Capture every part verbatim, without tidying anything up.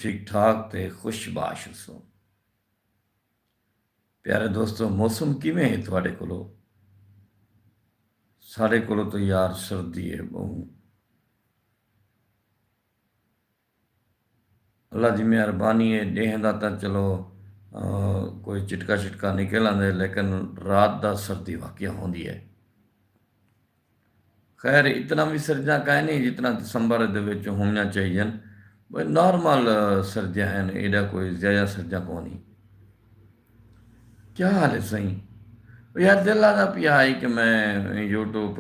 ٹھیک ٹھاک تے خوش باش ہسو۔ پیارے دوستو، موسم کیویں ہے تھوڑے کولو؟ ساڈے کولو تو یار سردی ہے بہوں۔ اللہ دی مہربانی ہے، ڈینہہ دا تاں چلو کوئی چٹکا شٹکا نکل آندے، لیکن رات دا سردی واقعہ ہوندی ہے۔ خیر، اتنا وی سردیاں کائنی جتنا دسمبر دے وچ ہونیاں چاہیدن۔ بھئی نارمل سردیاں ہن، ایڈا کوئی زیادہ سردیاں کونی۔ کیا حال ہے سائیں؟ یار دل آہدا پیا ہئی کہ میں یوٹیوب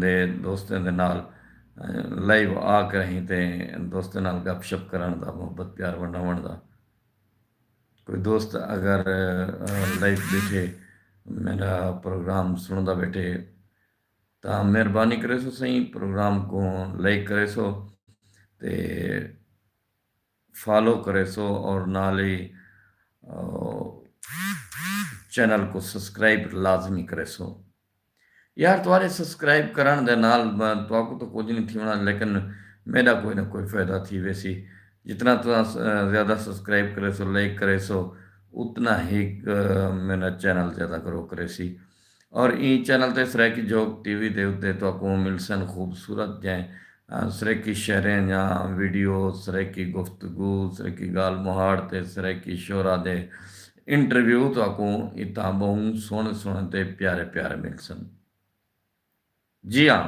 دے دوستیں دے نال لائیو آ کریں تے دوستیں نال گپ شپ کرن دا، محبت پیار ونڈاون دا۔ کوئی دوست اگر لائیو بیٹھے، میرا پروگرام سنڑدا بیٹھے، تاں مہربانی کریسو سائیں، پروگرام کوں لائک کریسو تے فالو کریسو اور نال ہی چینل کوں سبسکرائب لازمی کریسو۔ یار تہاڈے سبسکرائب کرن دے نال تہاکوں تاں کجھ نی تھیونڑا، لیکن میڈا کوئی نہ کوئی فائدہ تھی ویسی۔ جتنا تساں زیادہ سبسکرائب کریسو، لائک کریسو، اتنا ہی میڈا چینل زیادہ گرو کریسی۔ اور ایں چینل تے سرائیکی جھوک ٹی وی دے اتے تہاکوں ملسن خوبصورت جیں سرائیکی شعریں دیاں ویڈیو، سرائیکی گفتگو، سرائیکی گالھ مہاڑ تے سرائیکی شعراء دے انٹرویو تہاکوں اتھاں بہوں سوہنے سوہنے تے پیارے پیارے ملسن۔ جی ہاں،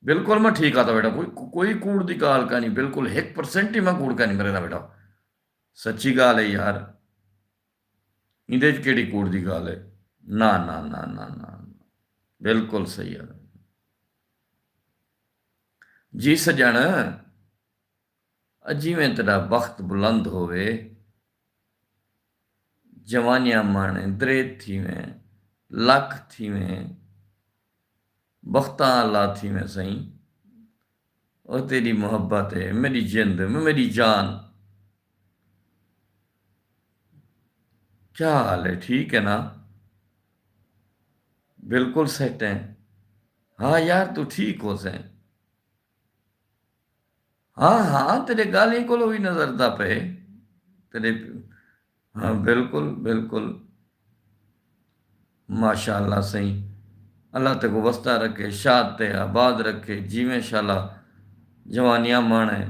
بالکل میں ٹھیک آتا بیٹا، کوئی کوئی کوڑ دی گالھ کائنی، بالکل ہک پرسنٹ ہی میں کوڑ کائنی مرے دا بیٹا۔ سچی گالھ ہے یار، ایندے وچ کیڑی کوڑ دی گالھ ہے؟ نہ نہ نہ نہ نہ، بالکل صحیح ہے۔ جی سجن، اجیویں تیڈا بخت بلند ہووے، جوانیاں ماݨیں دریت تھیویں، لکھ تھیویں، بختاں آلا تھیویں سئیں۔ او تیڈی محبت ہے میڈی جند، میڈی جان۔ کیا حال ہے؟ ٹھیک ہے نا؟ بالکل سیٹ ہیں۔ ہاں یار، تو ٹھیک ہو سیں۔ ہاں ہاں، تیرے گالیں کولو وی نظر دا پئے۔ تیرے ہاں، بالکل بالکل۔ ماشاء اللہ سئیں، اللہ تیکوں وسدا رکھے، شاد تے آباد رکھے، جیویں شالا جوانیاں ماݨے۔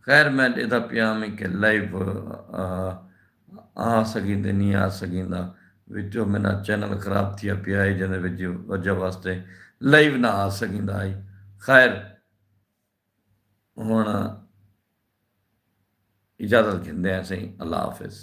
خیر، میں ݙیہدا پیا ہم کہ لائیو آ سڳیندے، نی آ سڳیندا، وچوں میݙا چینل خراب تھیا پیا ہئی، جیندے وچ وجہ واسطے لائیو نہ آ سڳیندا ہئی۔ خیر، ہݨ اجازت گھندے ہیں سئیں، اللہ حافظ۔